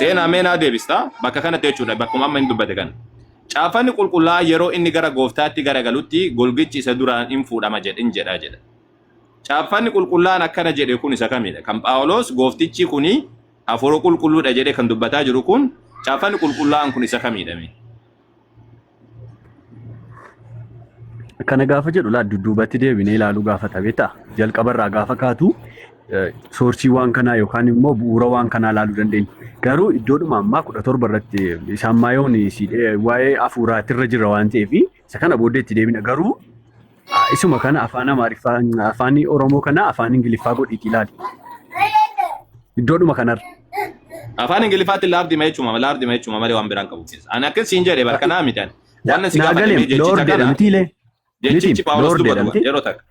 Seenaa mee naa deebista bakka kanatti jechuudha bakkuma amma hin dubbate kana. Caaffanni qulqullaa'aa yeroo inni gara gooftaatti garagalutti golgichi isa duraan in fuudhama jedhin jedha jedha. Caaffanni qulqullaa'aan akkana jedhe kun isa kamidha? Kan Phaawulos gooftichi kuni hafuura qulqulluudha jedhee kan dubbataa jiru kun caaffanni qulqullaa'aan kun isa kamidha mee? Kana gaafa jedhu laa dudduubatti deebinee ilaaluu gaafata beektaa? Jalqabarraa gaafa kaatu soorsii waan kanaa yookaan immoo bu'uura waan kanaa ilaaluu dandeenya. Garuu iddoodhuma ammaa 17 irratti isa ammaa yoon waa'ee hafuuraatirra jira waan ta'eef isa kana booddee itti deebina. Garuu isuma kana afaan Amaariffaa afaan Oromoo kana afaan Ingiliffaa godhiitii ilaali. Iddoodhuma kanarra. Afaan Ingiliffaatti laardima jechuuma laardima jechuuma malee waan biraan qabu keessa. Ani akkas siin jedhe barka naa miti ani. Waan si Naa gaafadhe galee mee jechicha Lord kana jedhamti ilee. Miti jechichi Phaawulos Lord dubbatu jedhamti. yeroo takka.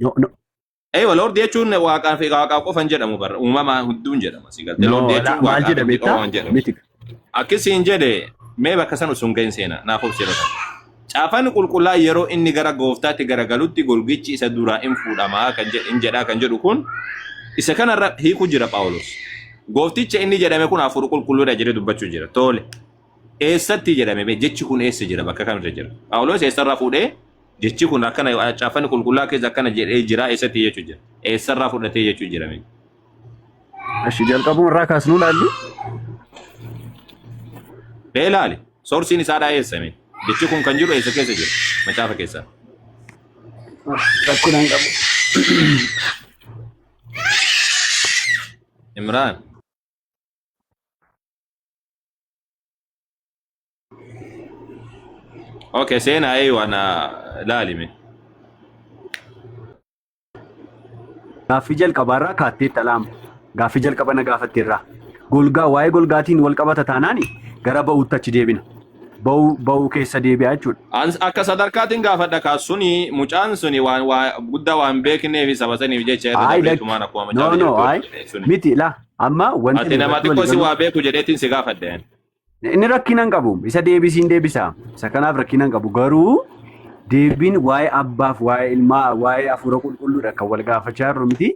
No, no. Eewa Lord jechuun waaqaa fi waaqaa qofan jedhamu barra uumamaa hunduu jedhama si galte. No, Lord jechuun maal waaqaa jedha fi beektaa? qofan jedhamu. Miti. Akkasiin jedhe mee bakka san osoo hin gahin seenaa naaf obsi yeroo takka. Caafanni qulqullaa yeroo inni gara gooftaatti garagalutti golgichi isa duraa in fuudhamaa kan jedhe in jedhaa kan jedhu kun isa kanarra hiiku jira Phaawulos. Goofticha inni jedhame kun hafuura qulqulluudha jedhee dubbachuu jira. Tole. Eessatti jedhame mee jechi kun eessa jira bakka kamirra jira? Phaawulos eessarraa fuudhee jechi kun akkana caafanni qulqullaa keessa akkana jedhee jira eessatti jechuu jira? Eessarraa fudhatee jechuu jira mee? Ashi jalqabuma irraa kaasnuu laalli. Mee ilaali. Soorsiin isaadhaa eessa mee? Jechi kun kan jiru eessa keessa jira? Macaafa keessa. Rakkina hin qabu. Imraan. Okay, seenaa eeyyuu ana laali mee. Gaaffii jalqabaarraa kaatteetta laama. Gaaffii jalqaba na gaafatteerraa. Golgaa waa'ee golgaatiin wal qabata taanaan gara ba'uutti achi deebina. Ba'uu ba'uu keessa deebi'a jechuudha. An akka sadarkaatiin gaafadha kaa suni mucaan suni waan waa guddaa waan beeknee fi saba saniif jecha irra Ayi lakki. dabreetumaan akkuma No macaafa no jirtu ayi jedhe suni. miti laa amma wanti Ati nu nama irratti xiqqoo walii si galu waa beeku jedheetiin si gaafadhe. ani. Inni rakkina hin qabu. Isa deebisiin deebisa. Isa kanaaf rakkina hin qabu. Garuu deebiin waa'ee abbaaf, waa'ee ilmaa, waa'ee hafuura qulqulluudha kan wal gaafachaa jirru miti.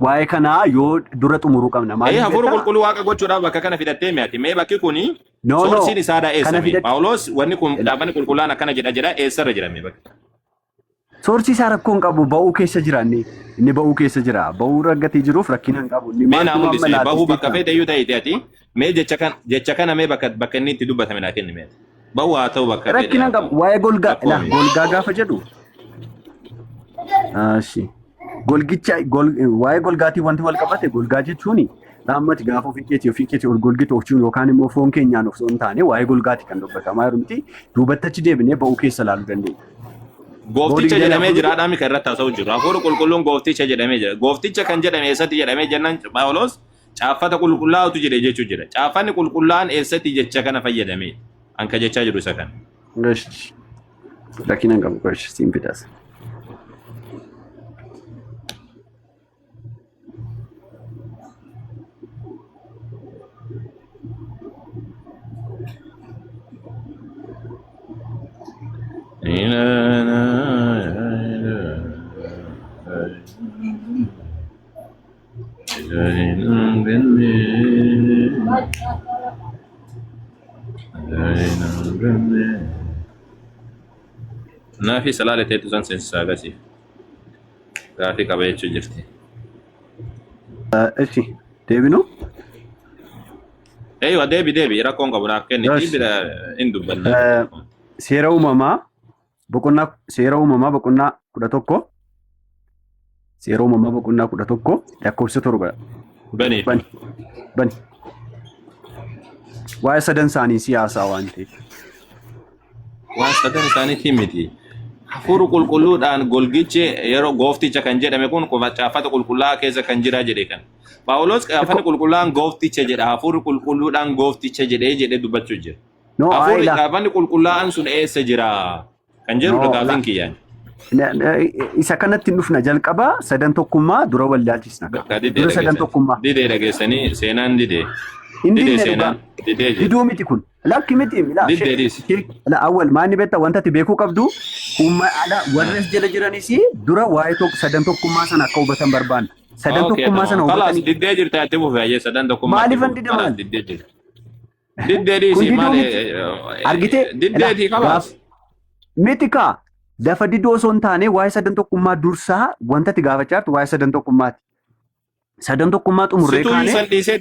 Waa'ee kanaa yoo dura xumuruu qabna. Ee Maaliif hafuura beektaa? qulqulluu waaqa gochuudhaaf bakka kana fidattee mi'ati. Mee bakki kuni No, no. soorsiin isaadhaa Kana eessa mee? fidat Phaawulos wanni kun dhaabbanni qulqullaan akkana jedha jedha eessarra jira mee bakki? Soorsi isaa rakkoo hin qabu. Ba'uu keessa jira inni. Inni ba'uu keessa jira. Ba'uu raggatee jiruuf rakkina hin qabu. Inni Mee naa maaltu mul'isi amma bahuu bakka laachisteetta? feete iyyuu ta'eeti ati mee jecha kan jecha kana mee bakka bakka inni itti dubbatame naa kenni mee ati. Bahuu haa ta'u bakka fedhe Rakkina haa hin qabu. ta'u. Waa'ee golgaa Rakkoo laa miti. golgaa gaafa jedhu. Ashi. Golgicha gol, waa'ee golgaatiin wanti wal qabate golgaa jechuun dhaammati gaafa ofii keetii ol golgitu ofiin yookaan immoo foon keenyaan osoo hin taane waa'ee golgaati kan dubbatamaa jiru miti. Duubatti achi deebinee ba'uu keessa ilaaluu dandeenya. Ba'uu Goofticha digdamii jedhamee afur jiraadhaa mika irratti haasa'u jiru. Hafuura qulqulluun goofticha jedhamee jira. Goofticha kan jedhame eessatti jedhamee jennaan Phaawulos caaffata qulqullaa'utu jedhe jechuu jira. Caaffanni qulqullaa'aan eessatti jecha kana fayyadame? An ka jechaa jiru isa kana. Gosh. Rakkina hin qabu gosh siin fidas. Naafi salaale teetu san seensisaa agarsiif. Gaafii qaba jechuu jirti. Ishi deebinu. Eeywa deebi deebi rakkoon qabu naaf kenniti Yes. bira hin dubbanna. Seera uumamaa boqonnaa seera uumamaa boqonnaa 11 seera uumamaa boqonnaa 11 lakkoofsa 7 Bani. bani bani waa'ee sadan isaanii siyaasaa waan ta'eef. Waan sadan isaaniitii miti. Hafuura qulqulluudhaan golgichi yeroo goofticha kan jedhame kun caaffata qulqullaa'aa keessa kan jira jedhe kan. Phaawulos caaffanni qulqullaa'aan goofticha jedha. Hafuurri qulqulluudhaan goofticha jedhee jedhee dubbachuu jira. No, Hafuurri ayi laa. caaffanni qulqullaa'aan sun eessa jira? Kan jedhudha No, gaafiin laa. kiyyaan. Isa kanatti hin dhufna jalqaba sadan tokkummaa dura wal laalchisna. Bakka didee Dura sadan dhageessanii. tokkummaa. Didee dhageessanii seenaan didee. Hin Didee didne dhugaa. seenaan didee jedhe. Diduu miti kun. Lakki miti la Diddee dhiisi. la awwal maanni beektaa wanta ati beekuu qabdu umma ala warra as jala jiranis dura waa'ee tokko sadan tokkummaa sana akka hubatan barbaanna. Sadan Okay, tokkummaa sana tamam. Kalaas hubatanii diddee jirta itti fufi ayyee sadan tokkummaa itti maaliifan fufi. dida Kalaas maal? diddee jirta. Diddee Kun dhiisi diduu maali miti. Argitee ilaa diddeetii gaaf kalaas. miti kaa lafa diduu osoo hin taane waa'ee sadan tokkummaa dursaa wanta ati gaafachaa jirtu waa'ee sadan tokkummaati. Sadan tokkummaa xumurree Situu kaane san dhiisee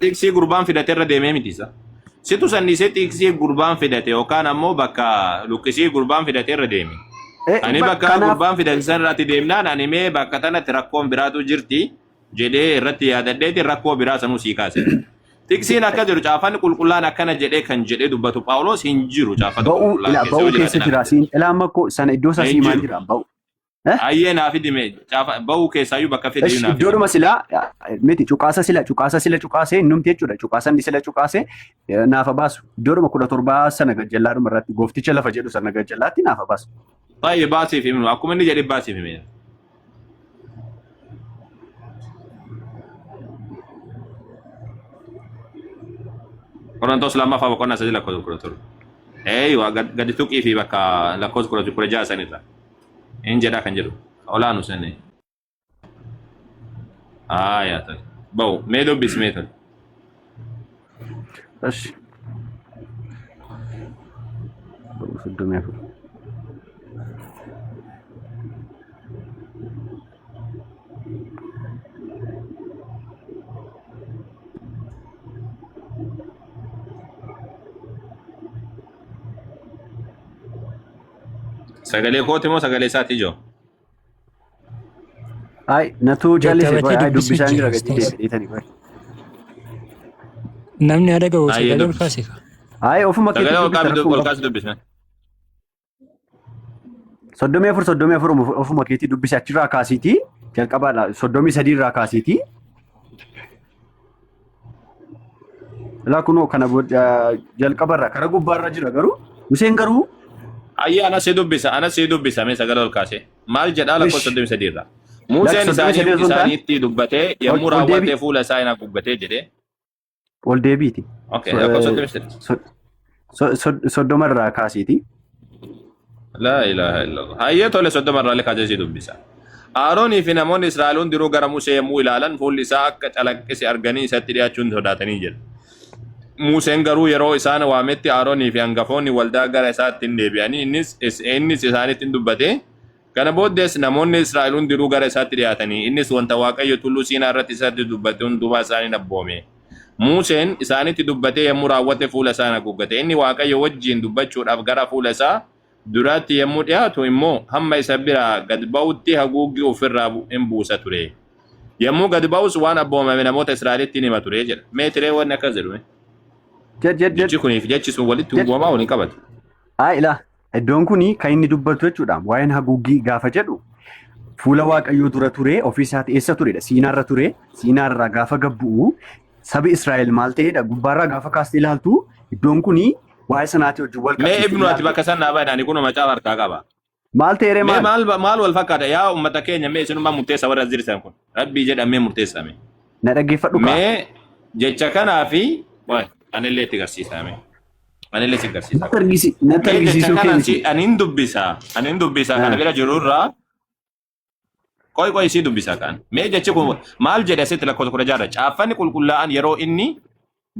xiqsii gurbaan fidate irra deemee miti isa. Situ san dhiisee xiqsii gurbaan fidate yookaan ammoo bakka luqqisii gurbaan fidate irra deeme. Ani bakka kanaaf gurbaan fidate san irratti deemnaan ani mee bakka tanatti rakkoon biraatu jirti jedhee irratti yaadadheeti rakkoo biraa sanuu sii kaase. Tiksiin akka jedhu caafanni qulqullaan akkana jedhee kan jedhee dubbatu Phaawulos hin jiru caafata ba'uu qulqullaa ilaa keessa ba'uu yoo jiraate keessa naaf jira fidi. siin ilaa amma koo sana iddoo isaa Hin siimaan jiru. jira ba'u. Ayyee naa fidi mee caafa ba'uu keessaayyuu bakka fide Esh iyyuu naa fidi. iddoodhuma silaa miti cuqaasa sila cuqaasa sila cuqaasee innumti jechuudha cuqaasa inni sila cuqaasee naafa baasu iddoodhuma 17 sana gajjallaadhuma irratti goofticha lafa jedhu sana gajjallaatti naafa baasu. Baay'ee baasiif himnu akkuma inni jedhe baasiif hime. Qorontos lammaffaa boqonnaa 3 lakkoofsa 17. Eeywa gadi tuqii fi bakka lakkoofsa 16 sanirra. Hin jedhaa kan jedhu olaanu sani. Aayaa tole. Ba'u mee dubbisi mee tole. Esh. Ba'uu 34. Sagalee kooti moo sagalee isaati ijoo? Ay natu callise Gaggabatee qoy ay dubbisuu dubbisaan jira jira gadi ustaas. deebi'eetani qoy. Namni haadha gahu Ayyee sagalee ol dubbisi. kaase kaa. Ay ofuma keetti Sagalee ol dubbista kaasi rakkoo ol qabu. kaasi dubbisi. 34 34 ofuma keetii dubbisi achirraa kaasiitii jalqabaadha 33 irraa kaasiitii. Ilaa kunoo kana booda jalqabarra karaa gubbaarra jira garuu Museen garuu Ayyee ana si dubbisa ana si dubbisa mee sagalee ol kaase. Maal jedhaa lakkoofsa ish 33 irraa. lakki Museen 33 osoo hin taane isaaniitti dubbatee ol yommuu ol deebi raawwatee fuula isaa hin haguuggatee jedhee. ol deebiiti. Okay lakkoofsa 33. 30 irraa kaasiiti. Laa ilaaha illallah. Hayyee tole 30 irraa kaasee si dubbisa. Aaroonii fi namoonni Israa'el hundinuu gara Musee yommuu ilaalan fuulli isaa akka calaqqise arganii isatti dhiyaachuun sodaatanii jedha. Museen garuu yeroo isaan waametti Aaroonii fi hangafoonni waldaa gara isaatti hin deebi'anii innis isaanitti hin dubbate. Kana booddees namoonni Israa'el hundinuu gara isaatti dhiyaatanii innis wanta Waaqayyo tulluu Siinaa irratti isatti dubbate hundumaa isaaniin abboome. Museen isaanitti dubbatee yommuu raawwate fuula isaa hin haguuggate. Inni Waaqayyo wajjin dubbachuudhaaf gara fuula isaa duraatti yommuu dhiyaatu immoo hamma isa biraa gad ba'utti haguuggii ofirraa hin buusa ture. Yommuu gad ba'us waan abboomame namoota Israa'elitti hin hima ture jedha. Mee tiree wanni akkas jedhu mee? Jed jed jed Jechi kunii fi jechi sun walitti jed. uumamaa waliin qabatu. Ay ilaa iddoon kun kan inni dubbatu jechuudha waa'een haguuggii gaafa jedhu fuula Waaqayyoo dura ture ofii isaati eessa turedha Siinaarra ture Siinaarraa gaafa gabbu'u sabi Israa'el maal ta'edha gubbaarraa gaafa kaastee ilaaltu iddoon kun waa'ee sanaati wajjin wal Mee qabsiistee ibnu ati ilaaltu bakka san naa bahi ani kunoo macaafa harkaa qaba. maal ta'eere Mee maal maal maal wal fakkaata yaa uummata keenya mee isinummaa murteessa warra as jirtan kun rabbii jedha mee murteessa mee. na dhaggeeffadhu kaa Mee jecha kanaa fi waay anillee itti garsiisaa mee. Anillee si garsiisaa natti argisi natti Mee jecha argisiisuu kee kana miti si anin dubbisa anin dubbisa kana bira jirurraa qoy qoy sii dubbisa kan. Mee jechi kun maal jedhe asitti lakkoofsa 16 caaffanni qulqullaa'an yeroo inni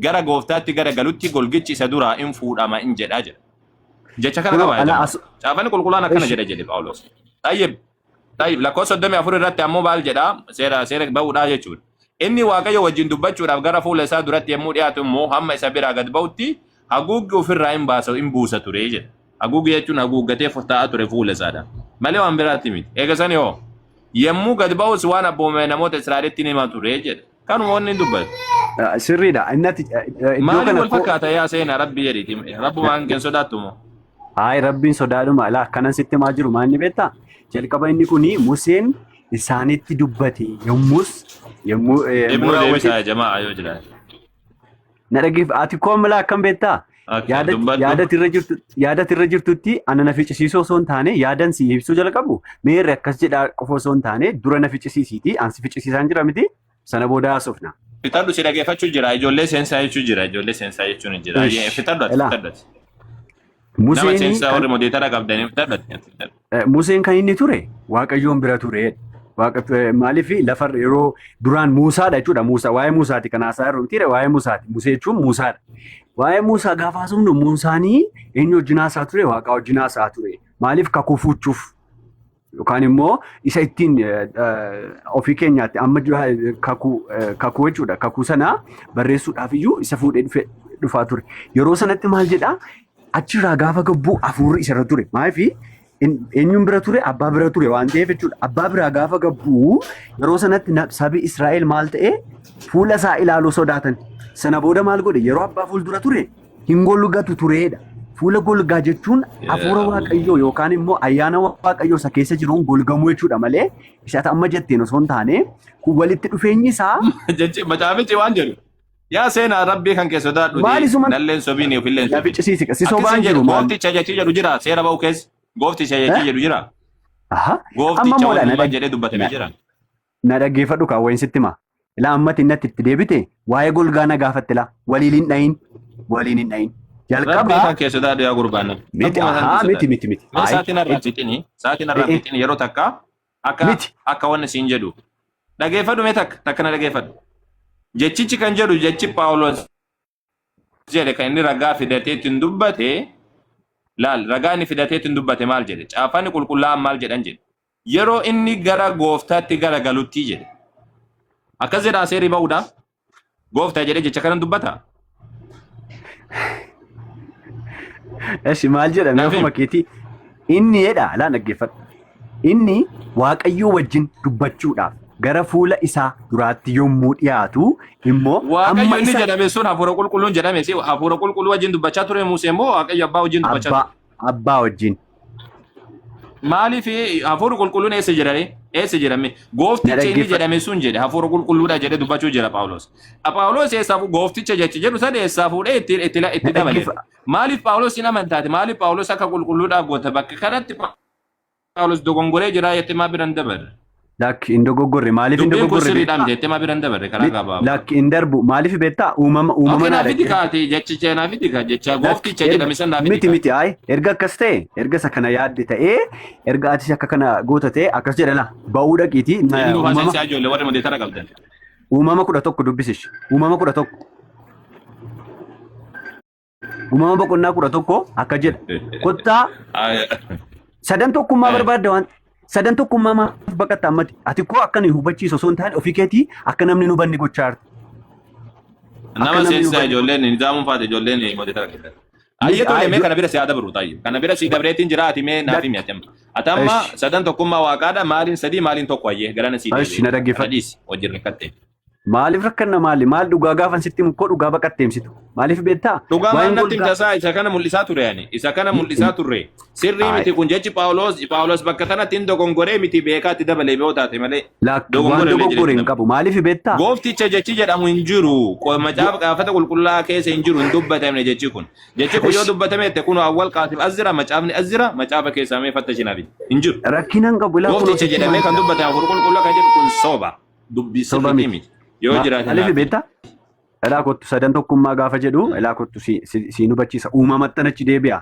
gara gooftaatti gara galutti golgichi isa duraa in fuudhama in jedhaa jedha. Jecha kana kunoo qaba ana jamaa. as Caaffanni qulqullaa'an akkana ish jedha jedhe Phaawulos. Tayyib tayyib lakkoofsa 34 irratti ammoo maal jedha seera seera ba'uudhaa jechuudha. Inni Waaqayyo wajjin dubbachuudhaaf gara fuula isaa duratti yommuu dhiyaatu immoo hamma isa biraa gad ba'utti haguuggi ofirraa hin baasa hin buusa ture jedha. Haguuggi jechuun haguuggatee taa'aa ture fuula isaadha. Malee waan biraatti miti. Eega sani hoo yommuu gad ba'us waan abboomame namoota Israa'elitti ni hima ture jedha. Kanuma wanni hin dubbatu. Sirriidha inni ati iddoo Maaliin kana wal koo fakkaata yaa seenaa rabbi jedhiiti. Rabbumaan kan sodaattu moo? Hayi rabbiin sodaadhuma ilaa akkanan sitti himaa jiru maal inni beektaa? Jalqaba inni kuni Museen isaanitti dubbate yommus yommuu yommuu Ibnu raawwate deebisaa jamaa yoo jiraate. na dhaggeef ati koo malaa akkam beektaa? Akka Yaada dubbadhu. yaada irra jirtu yaada irra jirtutti ana na ficcisiisoo osoo hin taane yaadan si ibsuu jalqabu meerre akkas jedhaa qofa osoo hin taane dura na ficcisiisiiti an si ficcisiisaan jira miti sana booda haasofna. Fixadhu si dhageeffachuu jira. Ijoollee seensaa jechuu jira. Ijoollee seensaa jechuun hin jira. Ish Fixadhu ati ilaa fixadhu ati. Nama Museenii seensaa kan warri modeetara qabdanii fixadhu ati. Fixadhu. Museen kan inni ture Waaqayyoon bira ture. Waaqa maaliif lafarra yeroo duraan Muusaadha jechuudha. Muusaa waa'ee Muusaati kan haasaa jirru miti waa'ee Muusaati. Musee jechuun Muusaadha. Waa'ee Muusaa gaafa haasofnu Muusaanii eenyu wajjin haasaa ture? Waaqa wajjin haasaa ture. Maaliif kakuu fuuchuuf yookaan immoo isa ittiin ofii keenyaatti amma kakuu kakuu jechuudha. Kakuu sana barreessuudhaaf iyyuu isa fuudhee dhufaa ture. Yeroo sanatti maal jedhaa? Achirraa gaafa gabbuu hafuurri isarra ture. Maaliif eenyuun bira ture? Abbaa bira ture waan ta'eef jechuudha. Abbaa biraa gaafa gabbuu yeroo sanatti sabi Israa'el maal ta'e? Fuula isaa ilaaluu sodaatan. Sana booda maal godhe? Yeroo abbaa fuuldura ture hin golgatu tureedha. Fuula golgaa jechuun hafuura Waaqayyoo yookaan immoo ayyaana Waaqayyoo isa keessa jiruun golgamuu jechuudha malee isa amma jetteen osoo hin taane kun walitti dhufeenyi isaa Jechi macaafichi waan jedhu. Yaa seenaa rabbii kan kee sodaadhuti. Maali suma Nalleen sobiin ofilleen na sobiin. ficcisiisi si Akkasin sobaan jedhu jiru maal? goofticha jechi jedhu jira seera ba'u keessa. Goofticha jechi jedhu jira. Aha. Amma Goofticha moodha na waliin jedhee dubbatame jira. Na dhaggeeffadhu kaa wayin sitti himaa. Ilaa ammatti innatti itti deebite waa'ee golgaa na gaafatte laa waliin hin dhayin waliin hin dhayin. Rabbii Jalqaba kan kee sodaadhu yaa gurbaan. miti Rabbuma kan ahaa kee miti sodaadhu. miti miti. Mee Ayi sa'aatiin irraa fixini sa'aatiin irraa fixini yeroo takka akka miti. akka wanni siin jedhu. Dhageeffadhu mee takka takka na dhageeffadhu. Jechichi kan jedhu jechi Phaawulos jedhe kan inni ragaa fidatee ittiin dubbate laal ragaa inni fidatee ittiin dubbate maal jedhe caafanni qulqullaa'aan maal jedhan jedhe yeroo inni gara gooftaatti garagalutti jedhe akkas jedhaa seerri ba'uudha gooftaa jedhe jecha kanan dubbata Eshi maal jedhame naaf ofuma himi keetii inni jedha laa dhaggeeffadhu. Inni Waaqayyoo wajjin dubbachuudhaaf gara fuula isaa duraatti yommuu dhiyaatu immoo hamma Waaqayyo inni isa jedhame sun hafuura qulqulluun jedhame si hafuura qulqulluu wajjin dubbachaa ture Musee immoo Waaqayyo abbaa wajjin dubbachaa abbaa ture. abbaa wajjin Maaliif hafuurri qulqulluun eessa jirare? Eessa jedhame? na Goofticha inni dhaggeeffadhu. jedhame sun jedhe hafuura qulqulluudha jedhe dubbachuu jira Phaawulos. Phaawulos eessaa goofticha jechi jedhu sana eessaa fuudhee itti itti Na itti dabale. dhaggeeffa. Maaliif Phaawulos hin amantaate? Maaliif Phaawulos akka qulqulluudhaaf goota? Bakka kanatti Phaawulos dogongoree jira jettee maa biran dabarre? Lakki hin dogoggorre maaliif hin Dubbiin kun dogoggorre sirriidhaan beektaa? jettee maa biran dabarre karaa Miti gabaabaa. lakki hin darbu maaliif beektaa? Uumama uumama Okay, naa naa fidi dhaggeeffadhu. kaate jechicha naa fidi kaa jecha Lakki goofticha erga jedhame san naa fidi miti kaa. miti ayi erga akkas ta'e erga isa kana yaadde ta'ee erga atis akka kana goota ta'e akkas jedha laa ba'uu dhaqiitii Inni nuuf uumama haaseensi ijoollee warri modeetara qabdan. uumama 11 dubbisish uumama 11 uumama boqonnaa 11 akka jedha kottaa sadan tokkummaa barbaadda waan sadan tokkummaa maaf baqatta ammati ati koo akka nu hubachiisu osoo hin taane ofii keetii akka namni nu hubanne gochaa jirta. Akka Nama namni nu seensisaa hubanne ijoolleen nizaamuun faate ijoolleen modeetara qabdan. Ayyee miti tole ayi mee kana bira si haa dabru taayyu. Kana bira si dabreetiin jira ati mee naaf himi ati amma. Ati amma Esh sadan tokkummaa waaqaadha maaliin sadii maaliin tokko ayyee garana si esh deebi'ee na jira. Kana dhaggeeffadhu. dhiisi wajjin rakkatte. Maaliif rakkanna maali? Maal dhugaa gaafan sitti himu koo dhugaa baqatteemsitu. Maaliif beektaa? Dhugaa maal Waa'een natti golgaa himta isaa isa kana mul'isaa ture ani. Isa kana mul'isaa turre. Sirrii Ayi miti kun jechi Phaawulos Phaawulos bakka tanatti hin dogongoree miti beekaatti dabalee yoo taate malee lakki waan dogongora illee dogoggore jireetti hin dabale. qabu. Maaliif beektaa? Goofticha jechi jedhamu hin jiru. Macaafa qaafata qulqullaa'aa keessa hin jiru hin dubbatamne jechi kun. Jechi kun yoo Esh dubbatame jette kun awwal qaasim as jira macaafni as jira macaafa keessaa mee fattashinaa fi hin jiru. Rakkina hin qabu. Ilaa kunoo Goofticha sitti jedhamee himaan kan jira. dubbatame hafuura qulqulluu kan jedhu kun soba. Dubbii Soba sirriitii miti. miti. Yoo jiraate Maaliif naaf himi. beektaa? Ilaa kottu sadan tokkummaa gaafa jedhu ilaa kottu si si si nu hubachiisa. Uumamatti achi deebi'a.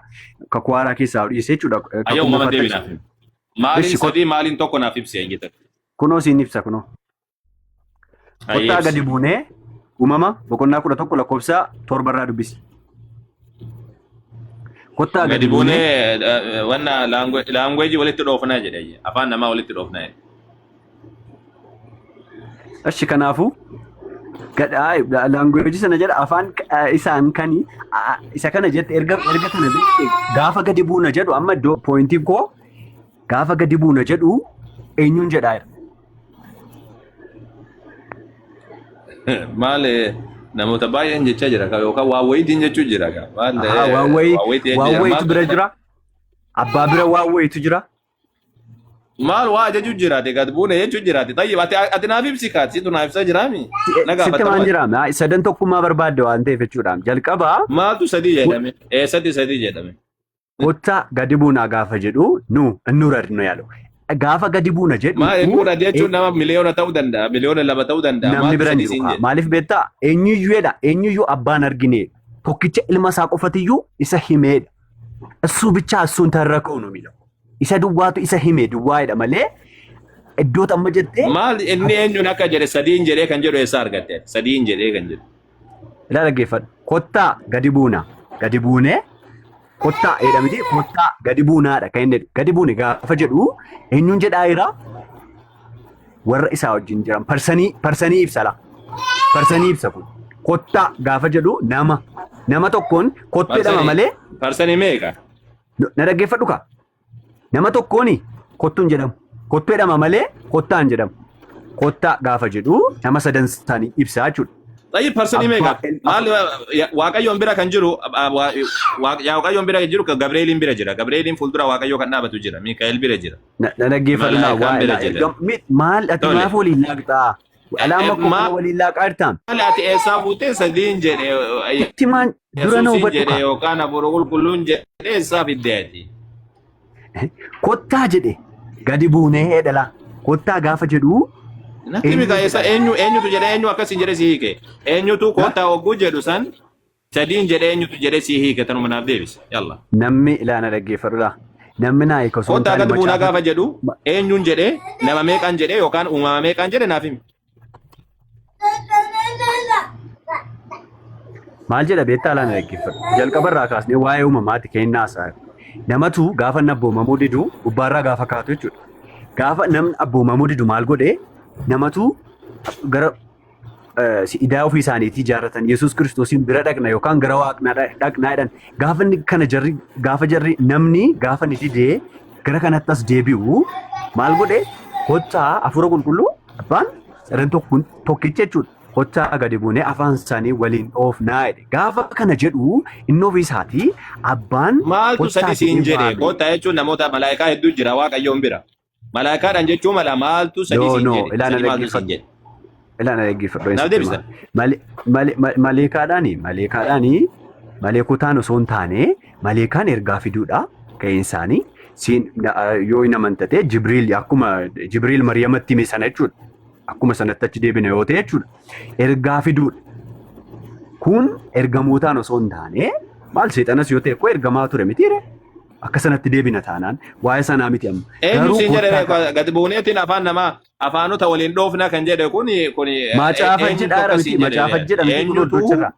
Kakuu haaraa keessaa dhiisee jechuudha. Ayya Kakuu uumama moofaatti deebi achi. naaf himi. Maaliin Eshi sadii maaliin tokko naaf ibsi ayya kunoo siin ibsa kunoo. Ayyee Kottaa ibsi. gadi buunee uumama boqonnaa 11 lakkoofsa 7 irraa dubbisi. Kottaa Gadi gadi buunee buunee wanna laangweejii walitti dhoofnaa jedhe ayya. Afaan namaa walitti dhoofnaa jedhe. Ashi kanaafuu gadhaa laanguweejii sana jedha afaan isaan kani isa kana jette erga erga kana beekte gaafa gadi buuna jedhu amma iddoo pooyintiin koo gaafa gadi buuna jedhu eenyuun jedhaa jira. Maal namoota baay'een jechaa jira ka yookaan waa wayiitiin jechuu jira ka. Maal Ahaa waan wayii waa wayiitiin waan jira wayiitu maal bira jira abbaa bira waan wayiitu jira. maal waa ajaju jiraate gad buune jechuu jiraate. Tayyib ati ati naaf ibsi kaati situ naaf ibsa jiraami. Na Sitti gaafatta maan maal. jira sadan tokkummaa barbaadde waan ta'eef jechuudha. Jalqabaa Maaltu sadii jedhame? Eessatti sadii jedhame? Kottaa gadi buunaa gaafa jedhu nu እንውረድ ነው ያለው። Gaafa gadi buuna jedhu Maal jechuudha jechuun nama miliyoona ta'uu danda'a, miliyoona lama ta'uu danda'a. namni Maaltu bira hin sadii jiru siin kaa. jedhe? Maaliif beektaa? Eenyuyyuu jedha eenyuyyuu abbaan argine tokkicha ilma isaa qofatiyyuu isa himeedha. እሱ ብቻ እሱን ተረከው ነው የሚለው። isa duwwaatu isa hime duwwaadha malee Iddoo amma jettee Maal inni eenyuun akka jedhe sadiin jedhee kan jedhu eessaa argatte? Sadiin jedhee kan jedhu. Ilaa dhaggeeffadhu. Kottaa gadi buuna. Gadi buunee kottaa jedha miti kottaa gadi buunaadha kan inni jedhu. Gadi buune gaafa jedhu eenyuun jedhaa jira? Warra isaa wajjin jiran parsanii parsanii ibsa laa. Parsanii ibsa kun. Kottaa gaafa jedhu nama nama tokkoon kottu jedhama Parsanii malee parsanii meeqa? Na dhaggeeffadhu kaa. Nama tokkoon kottu hin jedhamu. Kottu jedhama malee kottaa hin jedhamu. Kottaa gaafa jedhu nama sadan isaanii ibsaa jechuudha. Xayyib parsanii meeqa? Abbaa ilma Maal Waaqayyoon bira kan jiru Waaqayyoon bira kan jiru Gabreeliin bira jira. Gabreeliin fuuldura Waaqayyoo kan dhaabatu jira. Miikaa'el bira jira. Na na dhaggeeffadhu naa Malaayikaan waa bira ilaa jira. ergam mi- maal ati Tole. maaf waliin laaqxaa? Alaa amma akkoo kana waliin laaqaa jirtaam. Maal ati eessaa fuutee sadiin jedhe Itti maan dura na Yesuusiin hubadhu jedhe kaa. yookaan hafuura qulqulluun jedhe eessaa fidde ati? Kottaa jedhe gadi buunee dhala. Kottaa gaafa jedhu Natti eenyu mika eessa jedha? eenyu eenyutu jedhe eenyu akkasiin jedhe si hiike eenyutu Ha? kottaa hogguu jedhu san sadiin jedhe eenyutu jedhe si hiike tanuma naaf deebise yalla. Namni ilaa na dhaggeeffadhu laa. Namni naa hiika osoo hin Kottaa taane gadi buunaa macaafa gaafa jedhu eenyuun jedhe nama meeqaan jedhe yookaan uumama meeqaan jedhe naaf himi. Maal jedha beektaa laa na dhaggeeffadhu. Jalqaba irraa kaasnee waa'ee uumamaati kennaa isaa. Namatu gaafa inni abboomamuu didu gubbaarraa gaafa kaatu jechuudha. Gaafa namni abboomamuu didu maal godhe namatu gara idaa ofii isaaniitii ijaarratan Yesuus Kiristoosiin bira dhaqna yookaan gara waaqnaa dhaqnaa jedhan. Gaafa inni kana jarri gaafa jarri namni gaafa inni didee gara kanatti as deebi'u maal godhe kottaa hafuura qulqulluu abbaan sadan tokkoon tokkicha jechuudha. Kottaa gadi buunee afaan isaanii waliin dhoofnaa jedhe. Gaafa kana jedhu inni ofii isaatii abbaan Maaltu kottaa sadi siin jedhee jedhe waame. kottaa jechuun namoota malaayikaa hedduu jira waaqayyoon bira. Malaayikaadhaan jechuu mala maaltu sadii No, siin no, jedhe? ilaana Sadii maaltu siin dhaggeeffadhu. jedhe? Ilaana dhaggeeffadhu. Naaf Sitti hima. deebisa. Maleekaadhaani, maleekaadhaani, maleekotaan osoo hin taane, maleekaan ergaa fiduudha ga'een isaanii. Siin yoo hin amantate Jibriil akkuma Jibriil Mariyamatti hime sana jechuudha. Akkuma sanatti achi deebina yoo ta'e jechuudha. Ergaa fiduudha. Kun ergamootaan osoo hin taane maal seexanas yoo ta'e koo ergamaa ture mitiire. Akka sanatti deebina taanaan waa'ee sanaa miti amma. Eenyu Garuu siin jedhe kottaa ka- gadi buuneetiin afaan namaa afaanota waliin dhoofna kan jedhe kun kun Macaafa eenyutu jedhaara akkas miti siin jedhe macaafa jedha miti kun eenyutu hordocharra.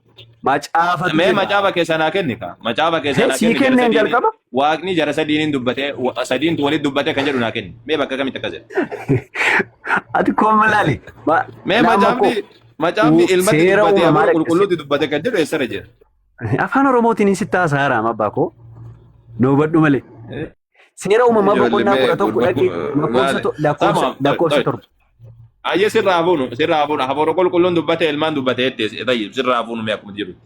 Macaafatu mee jedha. macaafa keessaa naa kenni ka macaafa keessaa Hee naa sii kenni jara kenneen sadiin jalqaba. waaqni jara sadiinin dubbatee sadiintu walitti dubbatee kan jedhu naa kenni mee bakka kamitti akkas jedha Ati koo malaali. mee Lama koo macaafni macaafni ilmatti seera dubbatee uumamaa hafuura dhaqqise. qulqulluutti dubbate kan jedhu eessarra jira. Afaan Oromootiin sitti haasa'aa abbaa koo. Nu hubadhu malee. Seera uumamaa Ijoollee boqonnaa mee 11 dhaqi lakkoofsa lakkoofsa Tamam, lakkoofsa toy. 7. Ayyee sirraa hafuunu sirraa hafuunu hafuura qulqulluun dubbate ilmaan dubbate jette tayyib sirraa hafuunu mee akkuma jirutti.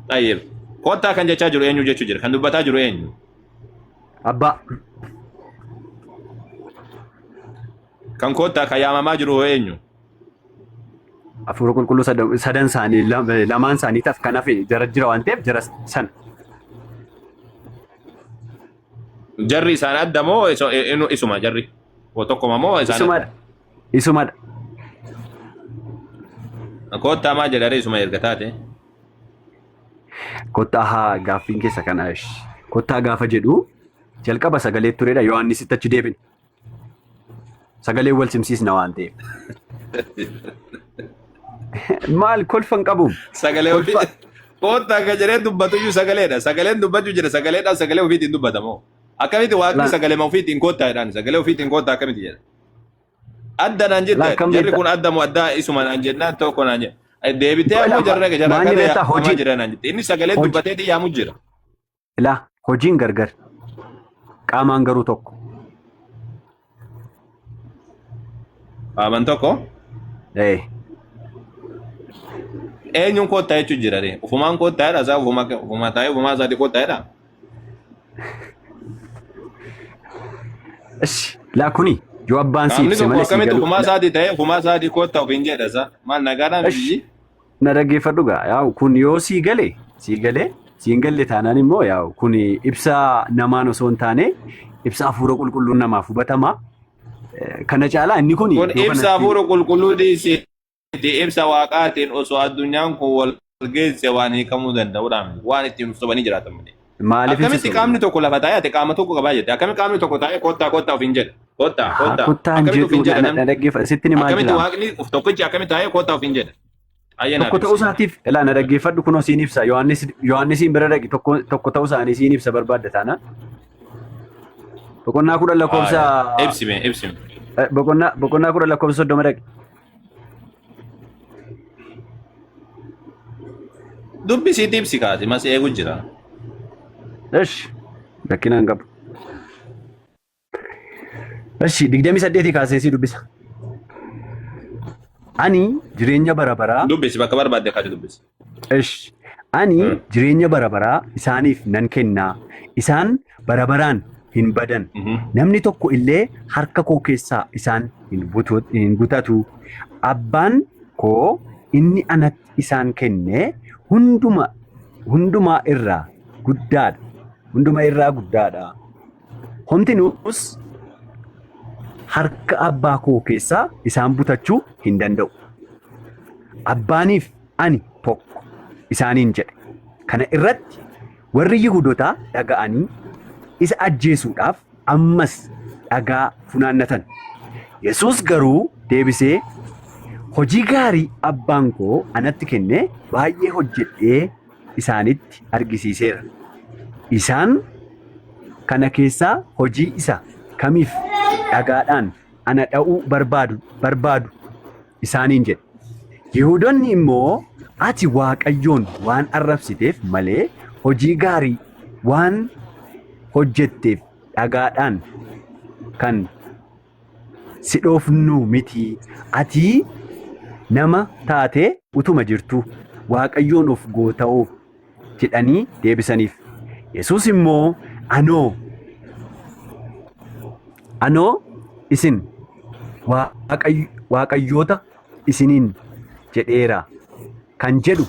Tayyib kottaa kan jechaa jiru eenyu jechuu jira kan dubbataa jiru eenyu. Abbaa. Kan kottaa kan yaamamaa jiru hoo eenyu. Hafuura qulqulluu sadan isaanii lamaan isaanii taaf kan hafe jara jira waan ta'eef jara sana. Jarri isaan adda moo isuma jarri? Oo tokkoma moo isaan adda? Isumadha. Isumadha. Kottaa maa jedha isuma erga taate. Kottaa haa gaaffiin keessa kana ish. Kottaa gaafa jedhu jalqaba sagalee turedha Yohaannisitti achi deebine. Sagalee wal simsiisna waan ta'eef. Maal kolfa hin qabu. Sagalee ofii kottaa kan jedhee dubbatu iyyuu sagaleedha. Sagaleen dubbachuu jira sagaleedhaan sagalee ofiitiin dubbata moo? Akkamitti waaqni Laa- sagalee ofiitiin kottaa jedhaan sagalee ofiitiin kottaa akkamitti jedha? Adda naan Laa jette akkam jarri beekta? kun adda moo addaa isuma naan jennaan tokko naan jedha. Deebitee ammoo Laa jarra jarra maanni akkana beektaa yaamamaa hojiin jira naan jette. Inni sagalee hoji dubbateeti yaamu jira. laa hojiin gargar qaamaan garuu tokko. Qaaman tokko Ee. eenyuun kottaa jechuun jira ree? Ufumaan kottaa jedha isaa ufuma ufuma taa'ee ufumaa isaati kottaa jedha. Ishi laa kuni yoo abbaan si Qaamni ibse tokko malee si akkamitti galu. ufumaa isaatii ta'ee ufumaa isaatii kottaa ofiin jedha isaa maal nagaadhaan Ishi biyyi? na dhaggeeffadhu gaa yaa'u kun yoo sii gale sii gale sii hin galle taanaan immoo yaa'u kun ibsa namaan osoo hin taane ibsa hafuura qulqulluun namaaf hubatama. Kana caalaa inni kun Kun iddoo ibsa kanatti hafuura qulqulluu dhiisiiti ibsa waaqaatiin osoo addunyaan kun wal geesse waan hiikamuu danda'udha miti. Waan ittiin sobanii jiraatan malee. Maaliif hin Akkamitti qaamni sossobamne? tokko lafa taa'ee ati qaama tokko qabaa jette? Akkamitti qaamni tokko taa'ee kottaa kottaa ofiin jedha? Kottaa kottaa. Kottaan Akkamitti jedhu ofiin jedha na namni? na dhaggeeffadhu. Sitti himaa Akkamitti jira. waaqni of tokkichi akkamitti taa'ee kottaa ofiin jedha? Ayyee naaf Tokko ta'uu ibsi. isaatiif ilaa na dhaggeeffadhu kunoo siin ibsa. Yohaannis Yohaannisiin bira dhaqi tokko tokko ta'uu isaanii siin ibsa barbaadda taana. Boqonnaa 10 lakkoofsa Ibsime ibsime. boqonnaa 10 lakkoofsa 30 dhaqi. Dubbisiitti ibsi kaati mas eegu jira. Esh rakkina hin qabu. Eshi 28 kaasee si dubbisa. Ani jireenya bara baraa Dubbisi bakka barbaadde kaati dubbisi. Esh ani jireenya bara baraa isaaniif nan kennaa. Isaan bara baraan hin badan. Namni tokko illee harka koo keessaa isaan hin butatu. Abbaan koo inni anatti isaan kenne hunduma hundumaa irraa guddaadha. Hunduma irraa guddaadha. Homtinuus harka abbaa koo keessaa isaan butachuu hin danda'u. Abbaaniif ani tokko isaaniin jedhe. Kana irratti warri Yihuudotaa dhaga'anii isa ajjeesuudhaaf ammas dhagaa funaannatan. Yesuus garuu deebisee, Hojii gaarii abbaan koo anatti kenne baay'ee hojjedhee isaanitti argisiiseera. Isaan kana keessaa hojii isa kamiif dhagaadhaan ana dha'uu barbaadu barbaadu isaaniin jedhe. Yihuudonni immoo, Ati Waaqayyoon waan arrabsiteef malee hojii gaarii waan hojjetteef dhagaadhaan kan si dhoofnu miti. Ati nama taatee utuma jirtuu Waaqayyoon of goota'oo jedhanii deebisaniif. Yesuus immoo, Anoo, anoo isin waaqayyoota isiniin jedheera kan jedhu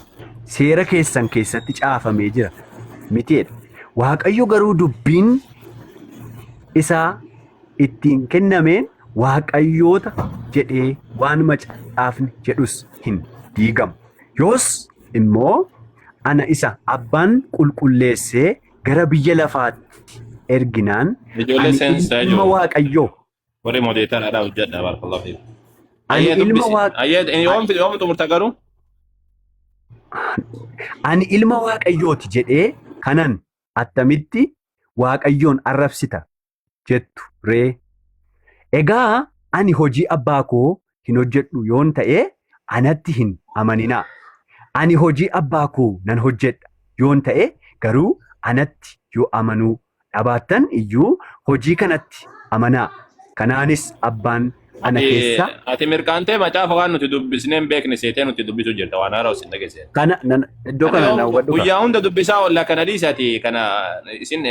seera keessan keessatti caafamee jira mitiidha. Waaqayyo garuu dubbiin isaa ittiin kennameen waaqayyoota jedhee waan macaafni jedhus hin diigamu. Yoos immoo ana isa abbaan qulqulleessee gara biyya lafaatti erginaan Ijoollee ani seensisaa ilma jiru. Waaqayyoo Warri moodeetaraadhaa hojjedha barakallahu fiikum. ani Ayyee ilma dubbisi. Waaq Ayyee yoom yoom xumurta garuu? ani ilma Waaqayyooti jedhee kanan attamitti Waaqayyoon arrabsita jettu ree? Egaa ani hojii abbaa koo hin hojjedhu yoon ta'e anatti hin amaninaa. Ani hojii abbaa koo nan hojjedha yoon ta'e garuu anatti yoo amanuu dhabaattan iyyuu hojii kanatti amanaa. Kanaanis abbaan ana Ati keessa ati mirqaantee macaafa waan nuti dubbisnee hin beekne seetee nuti dubbisu jirta waan haaraa isin dhageesse. kana nan iddoo Kana kana na yoom hubadhu kaa. guyyaa hunda dubbisaa oolla kana dhiisati kana isin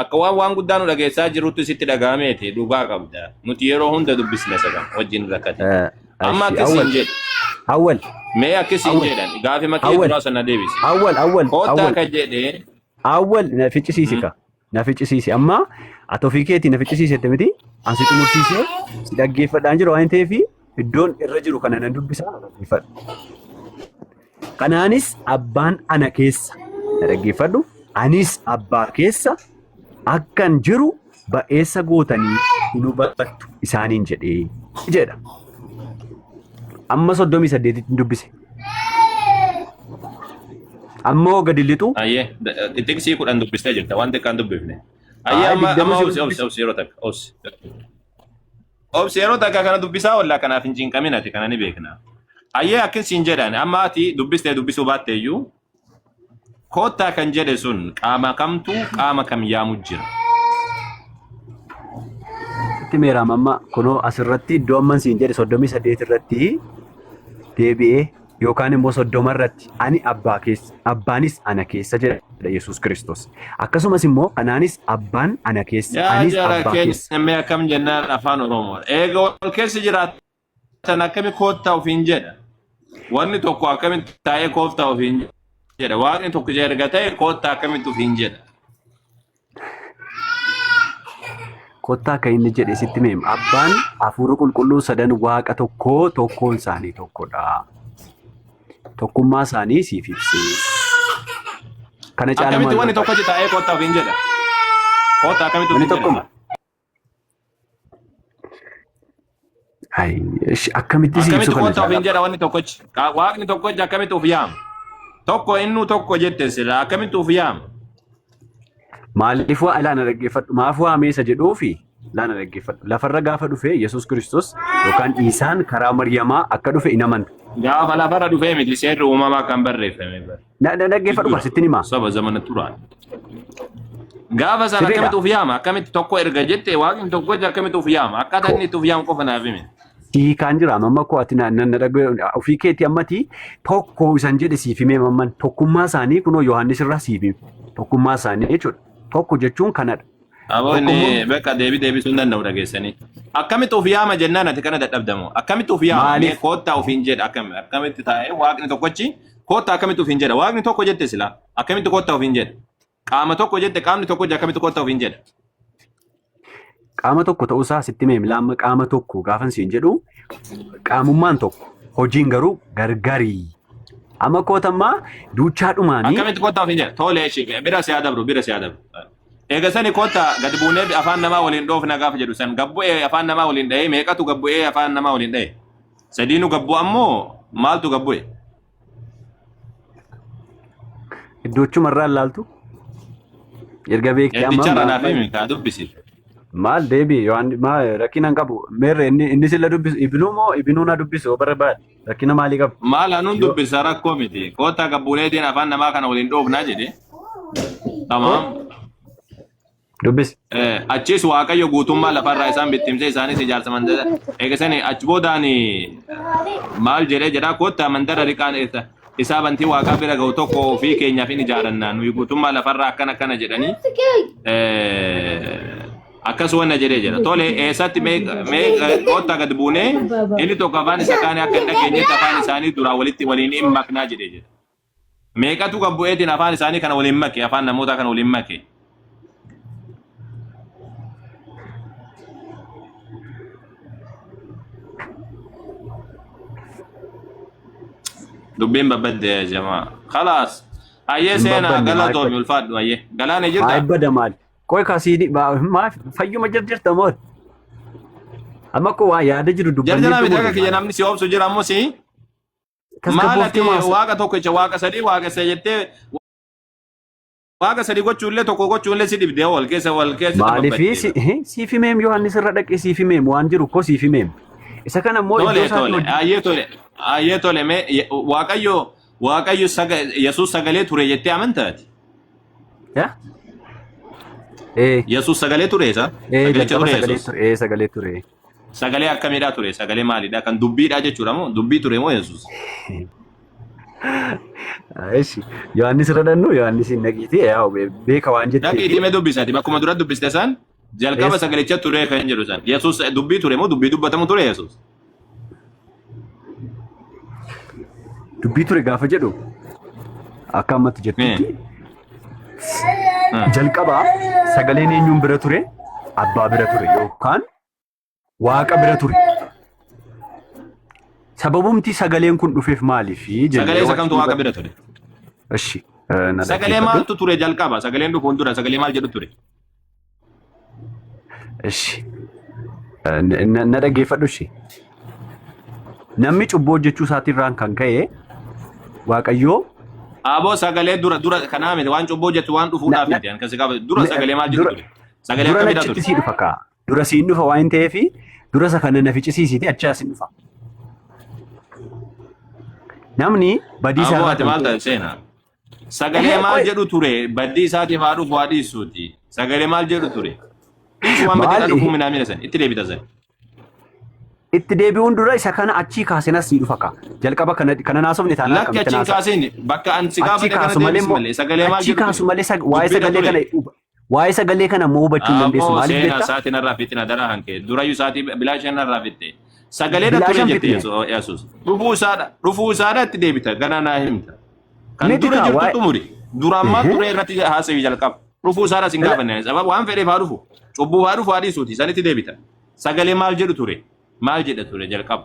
akka waan waan guddaa nu dhageessaa jirutti sitti dhaga'ameeti dhugaa qabda. Nuti yeroo hunda dubbisne isa kana wajjin rakkate. Amma Ashi akkasiin awwal jedhu. awwal Mee akkasiin awwal jedhan gaafi makee awwal duraa sana deebisi. awwal awwal Koottaa awwal ka jedhee awwal na ficcisiisi ka na ficcisiisi amma ati ofii keetii na ficcisiisette miti an si xumursiisee si dhaggeeffadhaan jira waan ta'eef iddoon irra jiru kana nan dubbisaa na dhaggeeffadhu. Kanaanis abbaan ana keessa na dhaggeeffadhu anis abbaa keessa akkan jiru ba'eessa gootanii hin hubattu isaaniin jedhee jedha. Amma 38tti dubbise. Ammoo gadi lixu Ayyee xixiqqsii 10 dubbistee jirta waan xiqqaan dubbifne. Ayyee Ayi amma 20 amma si obsi obsi dubbise. obsi yeroo takka obsi. Obsi yeroo takka kana dubbisaa ollaa kanaaf hin cinqamin ati kana ni beekna. Ayyee akkin siin jedhan amma ati dubbistee dubbisuu baatte iyyuu koottaa kan jedhe sun qaama kamtu qaama kam yaamu jira. Itti meeraam amma kunoo asirratti iddoo amman siin jedhe 38 irratti deebi'ee yookaan immoo 30 irratti ani abbaa keessa abbaanis ana keessa jedha Yesuus Kiristoos. Akkasumas immoo kanaanis abbaan ana keessa Yaa anis jara abbaa keessa. keenya mee akkam jennaan afaan Oromoo. Eega wal keessa jiraatan akkami koottaa ofiin jedha. Wanni tokko akkamitti taa'ee koottaa ofiin jedha. Waaqni tokko erga ta'e koottaa akkamitti ofiin jedha. Kottaa akka inni jedhe sitti meem abbaan hafuura qulqulluu sadan waaqa tokkoo tokkoon isaanii tokkodha. Tokkummaa isaanii siif ibsee. Kana caala Akkamitti maal wanni barbaadda? tokkochi taa'ee kottaa ofiin jedha? Kottaa akkamitti Wanni ofiin jedha? tokkuma. Hai, ishi, akkamitti si ibsu Akkamitti kana kottaa ofiin caala? jedha wanni tokkochi? Waaqni tokkochi akkamitti of yaama? Tokko innuu tokko jette sila akkamitti of yaama? Maaliif waa ilaana dhaggeeffadhu? Maaf waamee isa jedhuufi ilaana dhaggeeffadhu. Lafarra gaafa dhufe Yesuus Kiristoos yookaan Iisaan karaa Maryamaa akka dhufe in amanta. Gaafa lafarra dhufee miti seerri uumamaa kan barreeffame bara. Na dhaggeeffadhu Dura sittin himaa. saba zamana turaan. Gaafa sana Sirriidha. akkamitti of yaama? Akkamitti tokko erga jette waaqni tokkochi akkamitti of yaama? Akkaataa inni itti of yaamu qofa naaf himi. Hiikaan jira amma koo ati na na ofii keetii ammati tokko isan jedhe siif himee mamman tokkummaa isaanii kunoo Yohaannis irraa siif hime tokkummaa isaanii jechuudha. Tokko jechuun kanadha. Aboo inni Tokkummaa bakka deebii deebisuu hin danda'u dhageessanii. Akkamitti of yaama jennaan ati kana dadhabdamoo? Akkamitti of yaama? Mee maaliif koottaa ofiin jedha akkami akkamitti taa'ee waaqni tokkochi koottaa akkamitti ofiin jedha? Waaqni tokko jette silaa akkamitti koottaa ofiin jedha? Qaama tokko jette qaamni tokkochi akkamitti koottaa ofiin jedha? Qaama tokko ta'uusaa sitti himee laamma qaama tokko gaafan siin jedhu qaamummaan tokko hojiin garuu gargarii. Amma kootammaa duuchaadhumaanii Akkamitti koottaa ofiin jedha? Tole ishee bira si adabru bira si adabru. Eega sani koottaa gad buunee afaan namaa waliin dhoofna gaafa jedhu san gabbu'ee afaan namaa waliin dha'ee meeqatu gabbu'ee afaan namaa waliin dha'e? Sadiinu gabbu ammoo maaltu gabbu'e? Iddoochumarraa ilaaltu erga beektee amma Eddicharra naaf himi kaa dubbisi. Maal deebi Yohaan maa rakkina hin qabu meerre inni inni silla dubbisu ibinuu moo ibinuu na dubbisu yoo barbaade rakkina maalii qaba? Maal anuun Yoo dubbisa rakkoo miti. Koottaa gabbuuneetiin afaan namaa kana waliin dhoofnaa jedhe. Tamaam. Dubbisi. Achis Waaqayyo guutummaa lafarraa isaan bittimsee isaanis ijaarsa mandara eegasanii achi boodaan maal jedhee jedhaa koottaa mandara riqaan isaa bantii waaqaa bira ga'u tokko ofii keenyaaf hin ijaarannaa nuyi guutummaa lafarraa akkana akkana jedhanii akkas wanna jedhee jedha. Tole eessatti mee koottaa gad buunee inni tokko afaan isa kaanii akka hin dhageenyetti afaan isaanii duraa walitti waliin hin maknaa jedhee jedha. Meeqatu gad bu'eetiin afaan isaanii kana waliin make, afaan namootaa kana waliin make. Dubbiin babbadde yaa jamaa. Khalaas. Ayyee Hin seenaa babbanne maa galatoomi ibbada ulfaadhu ayyee. Galaana maa jirtaa? ibbada maal? Qoy kasii maa fayyuma jirta moo? Amma koo waa yaada jiru dubbannee Jarjaraa miti xumurre akka kiyya maal? namni si obsu jira ammoo si maal Tasgabboofte ati maasa. waaqa tokkicha waaqa sadii waaqessa jettee waaqa sadii gochuullee tokko gochuullee si dhibdee wal keessa wal keessa Maaliif babbaddeeba. siif himeem Yohaannis irra dhaqee siif himeem waan jiru koo siif himeem. Isa kana immoo iddoo Tole isaatii tole hojii. ayyee tole ayyee tole mee Waaqayyo Waaqayyo Yesuus sagalee ture jettee amantaati. Yaa? Ee Yesuus sagalee ture isa ee sagalicha jalqaba ture sagalee Yesuus. ture ee sagalee ture. Sagalee akkamiidhaa ture sagalee maalidha kan dubbiidhaa jechuudha moo dubbii ture moo Yesuus? Eshi Yohaannis irra dhannu Yohaannis hin dhaqiiti yaa beeka waan jetteefi. Dhaqiitii mee dubbisati bakkuma dura dubbiste san jalqaba Eessa? sagalicha ture kan jedhu san Yesuus dubbii ture moo dubbii dubbatamu ture Yesuus? Dubbii ture gaafa jedhu akka ammatti jettutti jalqaba sagaleen eenyuun bira ture? Abbaa bira ture yookaan Waaqa bira ture. Sababumti sagaleen kun dhufeef maaliif jennee Sagalee isa kamtu yoo waaqa bira ture? Eshi na Sagalee dhaggeeffadhu. maaltu ture jalqaba? Sagaleen dhufuun dura sagalee maal jedhu ture? Eshi na dhaggeeffadhu eshi. Namni cubbuu hojjechuu isaatirraan kan ka'e Waaqayyoo Aboo sagalee dura dura kanaa miti waan cubbuu hojjetu waan dhufuudhaaf miti. Kan si gaafa dura sagalee maal jedhu dura ture? Sagalee dura akkamidha na ture? cittisii dhufa kaa. Dura siin dhufa waan ta'eef dura isa kana na ficcisiisiti achi asin dhufa. Namni badii isaa Aboo irraa ati kan maal ka'e. taate seenaa? Sagalee Ehee maal qoy jedhu ture? Baddii isaatiif haa dhufu haa dhiisuuti. Sagalee maal jedhu ture? Dhiisu waan badii maal dhufuu minaamina san itti deebita san. Itti deebi'uun dura isa kana achii kaaseen as sii dhufa kaa. Jalqaba kana kana naasofne taanaan Lakki akkamitti achiin naasa. kaasiin bakka an si Achii gaafadhe kana kaasu malee deebisi immoo malee sagalee maal achii jedhu ture? kaasu malee waa'ee Dubbiidha sagalee ture. kana waa'ee sagalee kana immoo hubachuu hin dandeessu. Aboo Maaliif seenaa beektaa? sa'aatii narraa fixina daraa hanke durayyuu sa'aatii bilaasha narraa fixxe. Sagaleedha ture Bilaashan jette fixne. Yesuus. Dhufuu isaadha dhufuu isaadha itti deebita ganaa naa himta. Kan Miti dura kaa jirtu waa'ee xumuri. Duraan maal Ehe. ture irratti haasawii jalqaba. Dhufuu isaadha sin Ila gaafanne. Sababa waan fedheef haa dhufu. Cubbuu haa dhufu haa dhiisuuti. Sanitti deebita. Sagalee maal jedhu ture? Maal jedha ture jalqaba?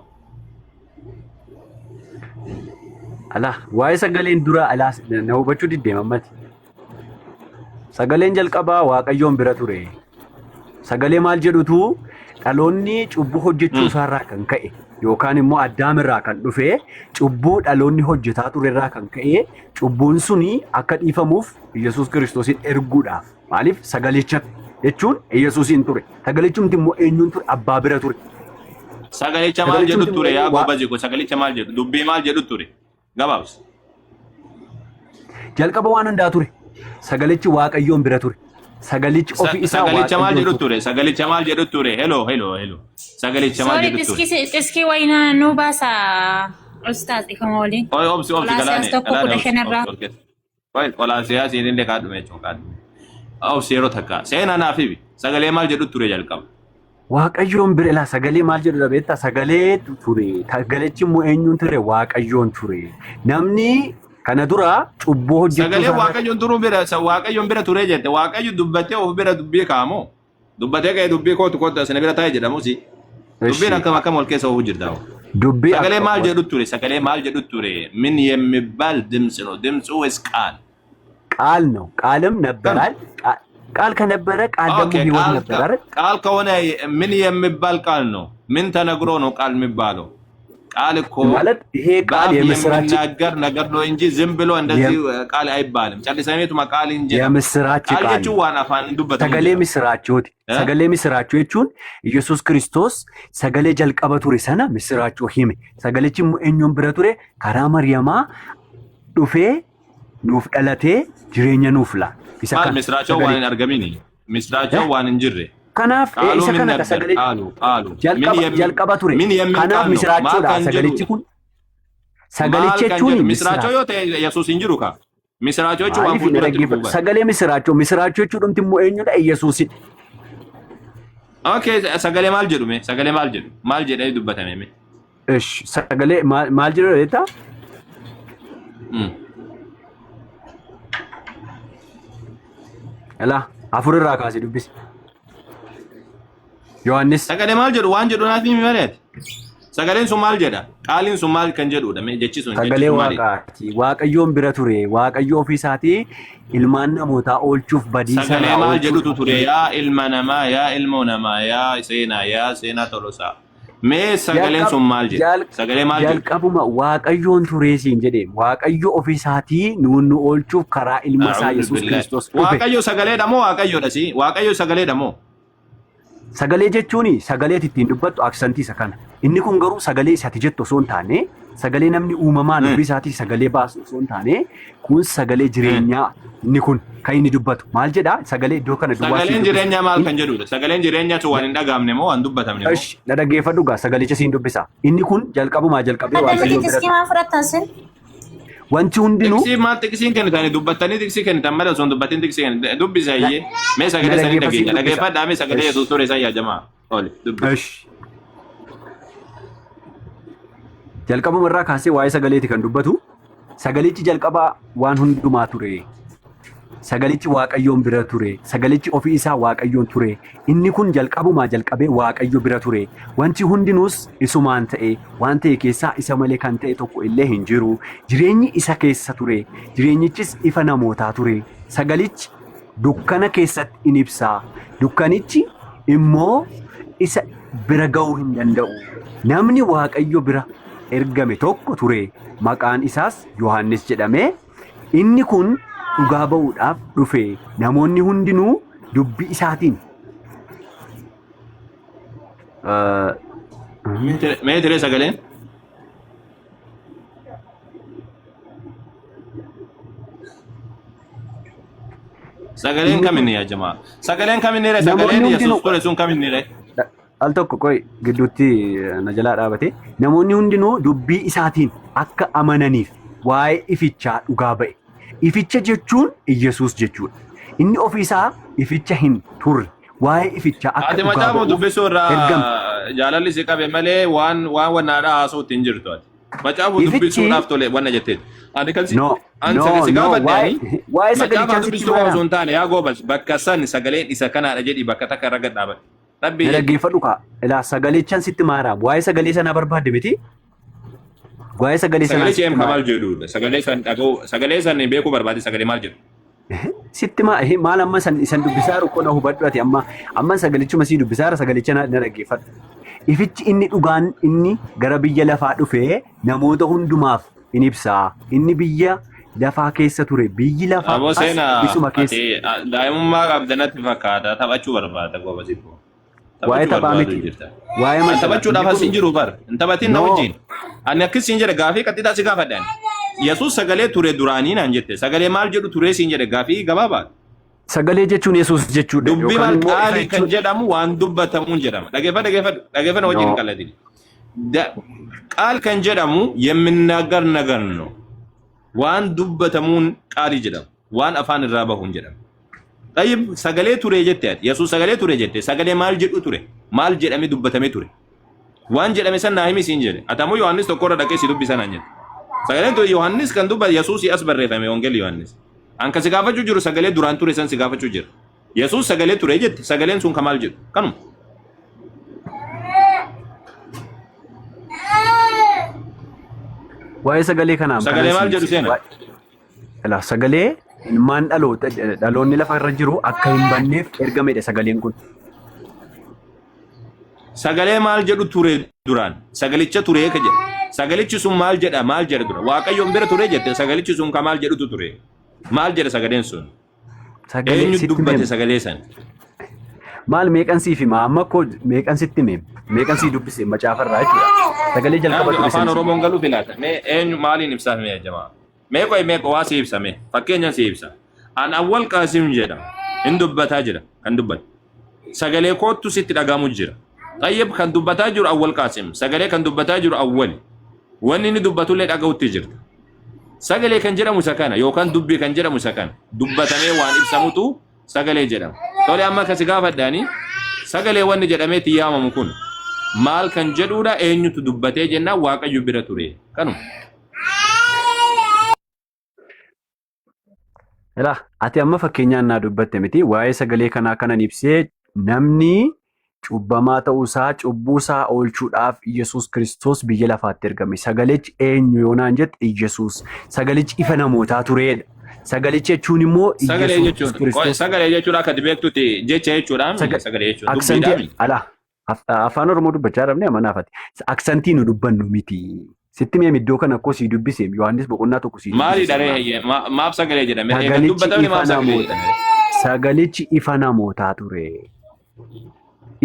Alaa waa'ee sagaleen dura alaa na hubachuu diddee mammati. Sagaleen jalqabaa Waaqayyoon bira ture. Sagalee maal jedhutu dhaloonni cubbuu hojjechuu isaarraa kan ka'e yookaan immoo Addaam irraa kan dhufe cubbuu dhaloonni hojjetaa ture irraa kan ka'e cubbuun suni akka dhiifamuuf Yesuus Kiristoosiin erguudhaaf. Maaliif sagalicha jechuun Yesuusiin ture. Sagalichumti immoo eenyuun ture? Abbaa bira ture. Sagalicha maal jedhu Sagalichumti immoo ture yaa eenyu? Waa gobazi ko sagalicha maal jedhu dubbii maal jedhu ture gabaabsi. Jalqaba waan hundaa ture. Sagalichi Waaqayyoon bira ture. Sagalichi ofii isaa Sagalicha maal Waaqayyoon jedhu ture. ture sagalicha maal jedhu ture hello hello hello sagalicha maal Sorry, jedhu ture. xiskii wayinaa nu baasa ustaaz ifama waliin. Oye obsi obsi Qolaasiyaas galaane tokko galaane kudha obsi shanarraa. obsi ol keessa. Oye qolaasiyaas illee kaadhume jechuun kaadhume. Obsi yeroo takka seenaa naaf hibi sagalee maal jedhu ture jalqaba. Waaqayyoon bira ilaa sagalee maal jedhudha beektaa? Sagalee ture. Sagalichi immoo eenyuun ture? Waaqayyoon ture. Namni kana dura cubbuu hojjechuu Sagalee isaarraa waaqayyoon turuu bira waaqayyoon bira ture jette waaqayyo dubbatee of bira dubbii kaamoo dubbatee ka'ee dubbii kootu kootu asina bira taa'e jedhamusi dubbiin Eshi akkam akkam wal keessa ofu jirta. Dubbii Sagalee akka maal jedhu ture sagalee maal jedhu ture min የሚባል ድምፅ ነው ድምፁ ወይስ ቃል ቃል ነው። ቃልም ነበራል። ቃል ከነበረ ቃል ደግሞ ኦኬ ህይወት ቃል ነበር አይደል? ቃል ከሆነ ምን የሚባል ቃል ነው? ምን ተነግሮ ነው ቃል የሚባለው? ቃል እኮ ማለት ይሄ ቃል በአፍ የምስራች የሚናገር ነገር ነው እንጂ ዝም ብሎ እንደዚህ ቃል አይባልም። ጨልሰሜቱማ ቃል እንጂ የምስራች ቃል ቃል jechuun ነው። waan afaan dubbatamu Sagalee jedhama. misiraachooti. Eh? Sagalee misiraachoo jechuun Yesuus Kiristoos sagalee jalqaba ture sana misiraachoo hime. Sagalichi immoo eenyuun bira ture? Karaa Mariyamaa dhufee nuuf dhalatee jireenya nuuf laata. Isa Maal kana misiraachoo waan sagalee. hin argamini? Misiraachoo Eh? waan hin jirre. Kanaaf Qaaluu isa min kana ka ነበር sagalee qaalu qaalu min jalqaba jalqaba ture. min የሚል Kanaaf ቃል ነው። Maal misiraachoodha kan sagalichi jedhu kun. maal Sagalichi kan jechuun jedhu misiraachoo misiraachoo. yoo ta'e Yesuus hin jiru ka. Misiraachoo jechuun waan Maaliif hin fuulduratti dhufuu dhaggeeffatu? bara. Sagalee misiraachoo. Misiraachoo jechuudhumti immoo eenyudha? Yesuusidha. Okay, sagalee maal jedhu mee? Sagalee maal jedhu? Maal jedhee dubbatame mee? Ish, sagalee maal maal jedhudha jettaa? Mm. Ilaa afur irraa kaasee dubbisi. Yohaannis Sagalee maal jedhu waan jedhu naaf himi malee ati. Sagaleen sun maal jedha? Qaaliin sun maal kan jedhudha? Mee jechi sun jechi sagalee sun maali? waaqaati. Waaqayyoon bira ture. Waaqayyo ofii isaatii ilmaan namootaa oolchuuf badiisa Sagalee irraa maal oolchuuf jedhutu ture? Yaa ilma namaa, yaa ilmoo namaa, yaa seenaa, yaa seenaa tolosaa. Mee sagaleen Jalqab sun maal jedha? jal Sagalee maal jedhu? jalqabuma Waaqayyoon turee siin jedhe. Waaqayyo ofii isaatii nuun nu oolchuuf karaa ilma isaa A'uudhu Yesuus billahi. Kiristoos dhufe. Waaqayyo sagaleedha moo waaqayyoodha si? Waaqayyo sagaleedha moo? Sagalee jechuun sagalee ati ittiin dubbattu aksantii isa kana. Inni kun garuu sagalee isaati jettu osoo hin taane sagalee namni uumamaan Mm. ofii isaatii sagalee baasu osoo hin taane kun sagalee Mm. jireenyaa inni kun kan inni dubbatu. Maal jedhaa? Sagalee iddoo kana duwwaa siin Sagaleen dubbisa. jireenyaa maal kan jedhudha? Sagaleen jireenyaa sun waan hin dhagaamne moo waan dubbatamne moo? Ish, na dhaggeeffadhu gaa sagalicha siin dubbisa. Inni kun jalqabumaa jalqabee Hadda miti Waaqayyoon bira xiskii ture. maal fudhattan sin? Wanti hundinuu Tiksii maal tiksiin kennitani dubbattanii tiksii kennitan malee osoo hin dubbatin tiksii kennitan dubbisa na iyyee mee na sagalee sanii dhaggeeffa siin dhageenya dubbisa. dhageeffadhaa mee sagalee Ish, Yesuus ture isaan yaa jamaa oli dubbisa. ish. Jalqabuma irraa kaasee waa'ee sagaleeti kan dubbatu. Sagalichi jalqabaa waan hundumaa ture. Sagalichi Waaqayyoon bira ture. Sagalichi ofii isaa Waaqayyoon ture. Inni kun jalqabumaa jalqabee Waaqayyo bira ture. Wanti hundinuus isumaan ta'e. Waan ta'e keessaa isa malee kan ta'e tokko illee hin jiru. Jireenyi isa keessa ture. Jireenyichis ifa namootaa ture. Sagalichi dukkana keessatti in ibsaa. Dukkanichi immoo isa bira ga'uu hin danda'u. Namni Waaqayyo bira ergame tokko ture. Maqaan isaas Yohaannis jedhame. Inni kun dhugaa ba'uudhaaf dhufe. Namoonni hundinuu dubbii isaatiin Mee ture sagaleen? Sagaleen inni kun kaminni yaa jamaa? Sagaleen kaminni ree? namoonni Sagaleen hundinuu Yesuus ture sun kaminni ree? al tokko qoy gidduutti na jalaa dhaabate. Namoonni hundinuu dubbii isaatiin akka amananiif waa'ee ifichaa dhugaa ba'e. Ificha jechuun Iyyasuus jechuudha. Inni ofii isaa ificha hin turre. Waa'ee ifichaa akka Ati dhugaa macaafa ba'uuf dubbisuu ergame. irraa jaalalli si qabe malee waan waan wannaadhaa haasa'uutti hin jirtu ati. Macaafa Ifichi dubbisuudhaaf tole wanna jetteeti. Ani kan si no an no si no gaafadhe ani waa'ee waa'ee macaafa sagalichaan sitti dubbisuu qofa himaa osoo hin taane yaa goobas bakka san sagaleen isa kanaadha jedhi bakka takka irra gad dhaabadhe. Rabbii Na jedhi. dhaggeeffadhu kaa. Ilaa sagalichaan sitti maaraam. Waa'ee sagalee sanaa barbaadde miti. Waa'ee sagalee sanaa Sagalee sitti isheen maara. maal jedhudha? Sagalee san dhaga'uu sagalee san beekuu barbaade sagalee maal jedhu? Sitti maal amma isan dubbisaa jiru koo na hubadhu ati amma amma sagalichuma sii dubbisaa jira sagalicha na dhaggeeffadhu. Ifichi inni dhugaan inni gara biyya lafaa dhufee namoota hundumaaf in ibsa. Inni biyya lafaa keessa ture biyyi lafaa Aboo as seenaa isuma keessa. ati daa'imummaa qabda natti fakkaata taphachuu barbaada goobasi koo. Waa'ee Taphachuu taphaa barbaadu miti. jirta. Waa'ee An mantala. taphachuudhaaf Inni as hin kun jiru bar. Hin taphatin na no. wajjin. Ani akkas siin jedhe gaafii qaxxixaa si gaafadhe ani. Yesuus sagalee ture duraanii naan jette. Sagalee maal jedhu ture siin jedhe gaafii gabaabaa. Sagalee jechuun Yesuus jechuudha Dubbii yookaan maal immoo ifa qaalii kan jechuun. jedhamu waan dubbatamuun jedhama. Dhageeffadhu dhageeffadhu dhageeffadhu wajjin hin No. qalladin. ቃል kan jedhamu የሚናገር ነገር ነው. Waan dubbatamuun qaalii jedhama. Waan afaan irraa bahuun jedhama. Tayyib sagalee ture jette ati. Yesuus sagalee ture jette. Sagalee maal jedhu ture? Maal jedhamee dubbatamee ture? Waan jedhame san naa himi siin jedhe. Ati ammoo Yohaannis tokkorra dhaqee si dubbisa naan jette. Sagaleen ture Yohaannis kan dubbate Yesuus as barreeffame Wangeelli Yohaannis. An kan si gaafachuu jiru sagalee duraan ture san si gaafachuu jira. Yesuus sagalee ture jette. Sagaleen sun ka maal jedhu? Kanuma. Waa'ee sagalee kanaan Sagalee kanan maal sii jedhu ibse. seena? Ilaa sagalee ilmaan dhaloota dhaloonni lafa irra jiru akka hin banneef ergamedha sagaleen kun. Sagalee maal jedhu ture duraan? Sagalicha ture ka jedhe. Sagalichi sun maal jedha maal jedha dura? Waaqayyoon bira ture jette sagalichi sun ka maal jedhutu ture? Maal jedha sagaleen sun? Sagalee Eenyu sitti dubbate meem sagalee san? maal meeqan siif hima amma koo meeqan sitti meem meeqan sii dubbise macaafarraa jechuudha. Sagalee jalqaba Naam ture afaan san sii Oromoon galuu filata. Mee eenyu maaliin ibsaaf mee jamaa? Mee qoy mee waa si ibsa mee fakkeenyaan si ibsa. An Awwal Qaasim jedhama. Hin dubbataa jira kan dubbatu. Sagalee koottu sitti dhagahamu jira. Xayyib kan dubbataa jiru Awwal Qaasim. Sagalee kan dubbataa jiru Awwali. Wanni inni dubbatullee dhagahutti jirta. Sagalee kan jedhamu isa kana yookaan dubbii kan jedhamu isa kana. Dubbatamee waan ibsamutu sagalee jedhama. Tole amma kasi gaafadhaani sagalee wanni jedhamee itti yaamamu kun maal kan jedhuudha eenyutu dubbatee jennaan Waaqayyo bira ture. Kanuma. Ilaa ati amma fakkeenyaan naa dubbatte miti waa'ee sagalee kanaa kanan ibsee namni cubbamaa ta'uusaa cubbuusaa oolchuudhaaf Iyyasuus Kiristoos biyya lafaatti ergame. Sagalichi eenyu yoo naan jette Iyyasuus. Sagalichi ifa namootaa tureedha. Sagalichi jechuun immoo Sagalee Iyyasuus jechuun qoy Kiristoos. sagalee jechuun akka ati beektutti jecha jechuudhaan Saga sagalee jechuun aksantii dubbiidhaan. alaa afaan Oromoo dubbachaa dhabne amanaafati. Aksantii nu dubbannu miti. Sitti mi'am iddoo kana koo sii dubbise Yohaannis boqonnaa tokko sii dubbise Maali dharee sirraa. hayyee maaf sagalee jedhame eega Sagalichi dubbatamni ifa maaf sagalee namoota. jedhame. Sagalichi ifa namootaa ture.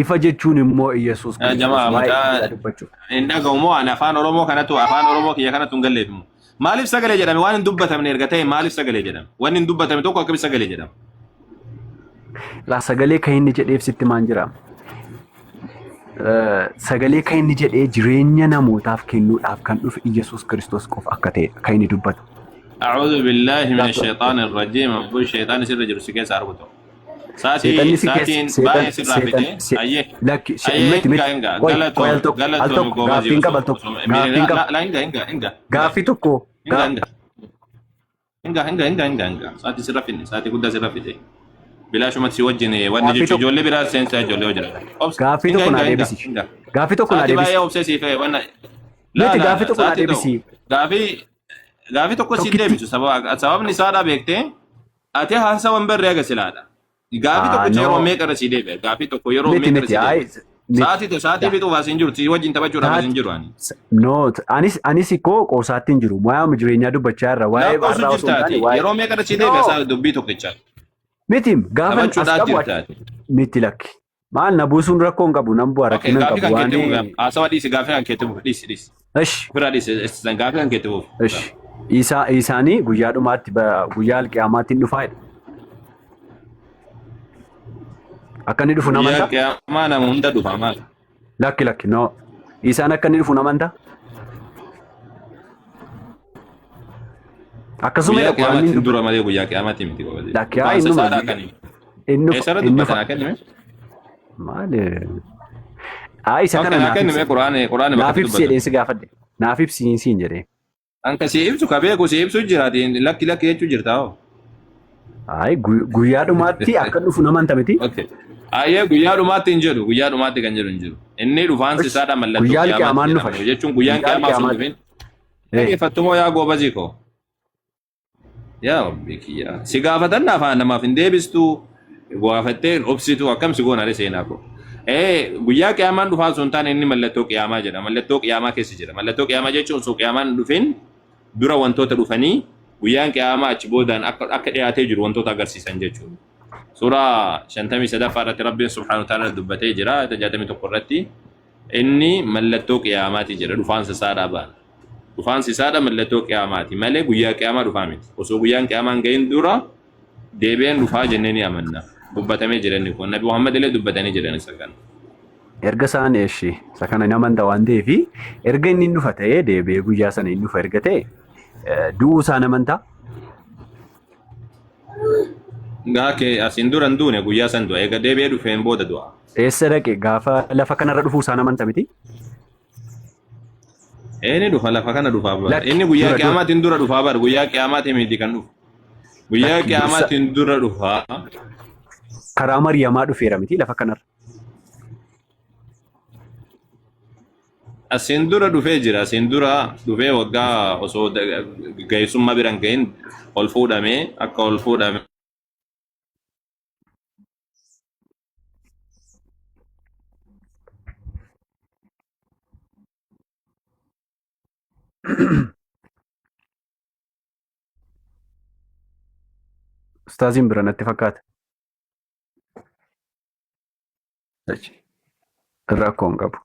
Ifa jechuun immoo Iyyasuus Kiristoos Jamaa waa'ee mucaa isaa dubbachuuf. hin dhaga'u moo ani afaan Oromoo kanatu afaan Oromoo kiyya kanatu hin galleef immoo. Maaliif sagalee jedhame waan hin dubbatamne erga ta'e maaliif sagalee jedhame? Wanni hin dubbatame tokko akkamitti sagalee jedhama? Laa sagalee kan inni jedheef sitti maan jira. Sagalee kan inni jedhee jireenya namootaaf kennuudhaaf kan dhufe Iyyasuus Kiristoos qofa akka ta'e kan inni dubbatu. أعوذ بالله من Gaaf الشيطان الرجيم أبو الشيطان سر jiru si keessa argutu. Saatii Seexanni si keessa saatiin seexan baay'ee sirraa seexan fite se ayyee lakki ayyee miti hinga miti hinga qoy qoy al galatoom tokko al galatoom tokko goobazii gaaffiin qaba osoo al tokko osoo gaaffiin la qaba la hinga hinga hinga hinga gaaffii tokko hinga gaa hinga hinga hinga hinga hinga hinga saatii sirra finne saatii guddaa sirra fite bilaashumatti si wajjin wanni gaaffii jechuun tokko ijoollee biraa seensaa ijoollee hojii obs gaaffii hinga tokko hinga naa hinga deebisi hinga gaaffii tokko naa saatii deebisi baay'ee obsee siif wanna laa miti laa gaaffii laa tokko naa saatii ta'u deebisi gaafii gaafii tokko siin tokkitti deebisu sababni isaadhaa beektee ati haasawan barree aga silaadha. Gaafii ah tokkicha yeroo no meeqa irra sii deebi'a? Gaafii tokko yeroo miti meeqa irra miti sii ay deebi'a? miti Sa'aatii sa'aatii fixuuf as hin jiru. Si wajjin taphachuudhaaf as hin jiru ani. No anis koo qoosaatti hin jiru waa'ee jireenyaa dubbachaa irra waa'ee Lakkoofsu har'aa osoo hin taane jirtaati. waa'ee Yeroo meeqa irra sii deebi'a no isaa dubbii tokkicha. miti gaafan as Taphachuudhaaf qabu jirtaati. miti lakki maal na buusuun rakkoo hin qabu nan bu'a Okay, rakkina hin gaafii qabu kan keetti waan fuuf. Haasawa dhiisi gaafii kan keetti fuuf. Dhiisi dhiisi. ish Ofirraa dhiisi gaafii kan keetti fuuf. ish isaa isaanii guyyaa dhumaatti guyyaa alqiyaamaatti hin dhufaa jedha. Akka inni dhufu Guyyaa namantaa? qiyaamaa nama hunda dhufa maal? Lakki lakki no. Isaan akka inni dhufu namantaa? Akkasuma Guyyaa jedha Quraanni qiyaamaatti hin dura dubbatu. malee guyyaa qiyaamaatti miti qofa. Lakki haa Dhufaansa innuma isaadhaa kan inni eessarra inni dubbatan haa kennime? maali? Haa isa Okay, kana naa naaf kennime ibsi. Quraani Quraani Naaf bakkatti ibsi dubbatan. jedheen si gaafadhe. Naaf ibsi siin jedhee. Anka si ibsu ka beeku si ibsu jiraati lakki lakki jechuu jirta hoo. Hayi guyyaa dhumaatti akka dhufu namanta miti. Okay. Ayyee guyyaa dhumaatti hin jedhu guyyaa dhumaatti kan jedhu hin jiru. Inni dhufaansi isaadha mallattoo Guyyaa qiyaamaatti alqiyaamaan dhufa. jedhama jechuun guyyaan Guyyaa qiyaamaa sun alqiyaamaatti. dhufin. Dhaggeeffattumoo yaa goobazii koo. Yaa Rabbi kiyya. Si gaafatan afaan namaaf hin deebistu. Gaafattee hin obsitu akkam si goona seenaa koo. Ee guyyaa qiyaamaan dhufaa osoo hin taane inni mallattoo qiyaamaa jedha. Mallattoo qiyaamaa keessa jira. Mallattoo qiyaamaa jechuun osoo qiyaamaan hin dhufin dura wantoota dhufanii guyyaan qiyaamaa achi boodaan akka akka dhiyaatee jiru wantoota agarsiisan jechuudha. Suuraa 53ffaa irratti Rabbiin subhaanahu wa ta'ala dubbatee jira. Ayata 61 irratti inni mallattoo qiyaamaati jedha dhufaansa isaadhaa baana. Dhufaansi isaadha mallattoo qiyaamaati malee guyyaa qiyaamaa dhufaa miti. Osoo guyyaan qiyaamaa hin gahin dura deebi'een dhufaa jennee ni amanna. Dubbatamee jira inni kun. Nabi Muhammad illee dubbatanii jiran isa kana. Erga isaan eeshi isa kana hin amanta waan ta'eef erga inni hin dhufa ta'ee deebi'ee guyyaa sana hin dhufa erga ta'e du'uu isaan amantaa? Gaa kee asiin dura hin duune guyyaa san du'a. Eega deebi'ee dhufeen booda du'a. Eessa dhaqe gaafa lafa kanarra dhufuu isaan amanta miti? Inni dhufa lafa kana dhufaa bara. Lakki Inni guyyaa dura dura qiyaamaatiin dura dhufaa bara. Guyyaa qiyaamaatiin miti kan dhufu. Guyyaa lakki dursa qiyaamaatiin dura dhufaa. karaa Mariyamaa dhufeera miti lafa kanarra. Asiin dura dhufee jira. Asiin dura dhufee waggaa osoo ga'eessummaa bira hin gahin ol fuudhamee akka ol fuudhamee Ustaaziin bira natti fakkaata. Rakkoo hin qabu.